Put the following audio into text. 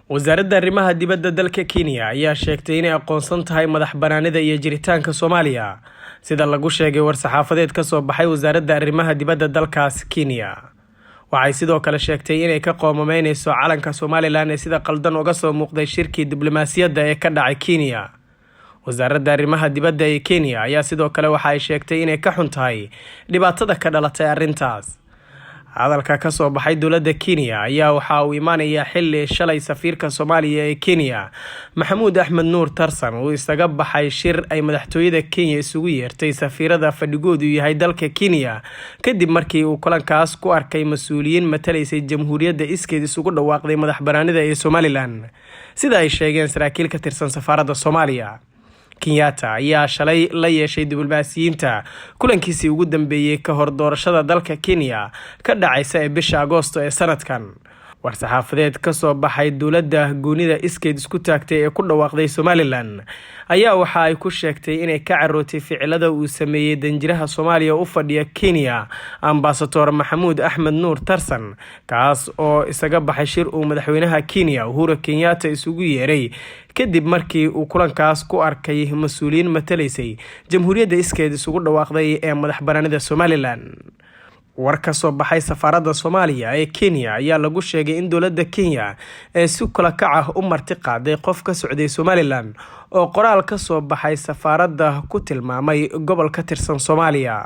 Wasaaradda arrimaha dibadda dalka Kenya ayaa sheegtay inay aqoonsan tahay madax banaanida iyo jiritaanka Soomaaliya, sida lagu sheegay war-saxaafadeed ka soo baxay wasaaradda arrimaha dibadda dalkaas Kenya. Waxay sidoo kale sheegtay inay ka qoomameyneyso calanka Somaliland ee sida qaldan uga soo muuqday shirkii diblomaasiyadda ee ka dhacay Kenya. Wasaaradda arrimaha dibadda ee Kenya ayaa sidoo kale waxa ay sheegtay inay ka xun tahay dhibaatada ka dhalatay arrintaas. Hadalka ka soo baxay dowladda Kenya ayaa waxa uu imaanayaa xilli shalay safiirka Soomaaliya ee Kenya, Maxamuud Axmed Nuur Tarsan, uu isaga baxay shir ay madaxtooyada Kenya isugu yeertay safiirada fadhigoodu yahay dalka Kenya, kadib markii uu kulankaas ku arkay mas-uuliyiin matalaysay jamhuuriyadda iskeed isugu dhawaaqday madax banaanida ee Somaliland, sida ay sheegeen saraakiil ka tirsan safaaradda Soomaaliya. Kenyatta ayaa shalay la yeeshay diblomaasiyiinta kulankiisii ugu dambeeyey ka hor doorashada dalka Kenya ka dhacaysa ee bisha Agoosto ee sanadkan. War-saxaafadeed ka soo baxay dowladda goonida iskeed isku taagtay ee ku dhawaaqday Somaliland ayaa waxa ay ku sheegtay inay ka carootay ficilada uu sameeyey danjiraha Soomaaliya u fadhiya Kenya, Ambasador Maxamuud Axmed Nuur Tarsan, kaas oo isaga baxay shir uu madaxweynaha Kenya Uhuru Kenyatta isugu yeeray, kadib markii uu kulankaas ku arkay mas-uuliyiin matalaysay jamhuuriyadda iskeed isugu dhawaaqday ee madax banaanida Somaliland. War ka soo baxay safaaradda Soomaaliya ee Kenya ayaa lagu sheegay in dowladda Kenya ee si kula kac ah u marti qaaday qof ka socday Somaliland oo qoraal ka soo baxay safaaradda ku tilmaamay gobol ka tirsan Soomaaliya.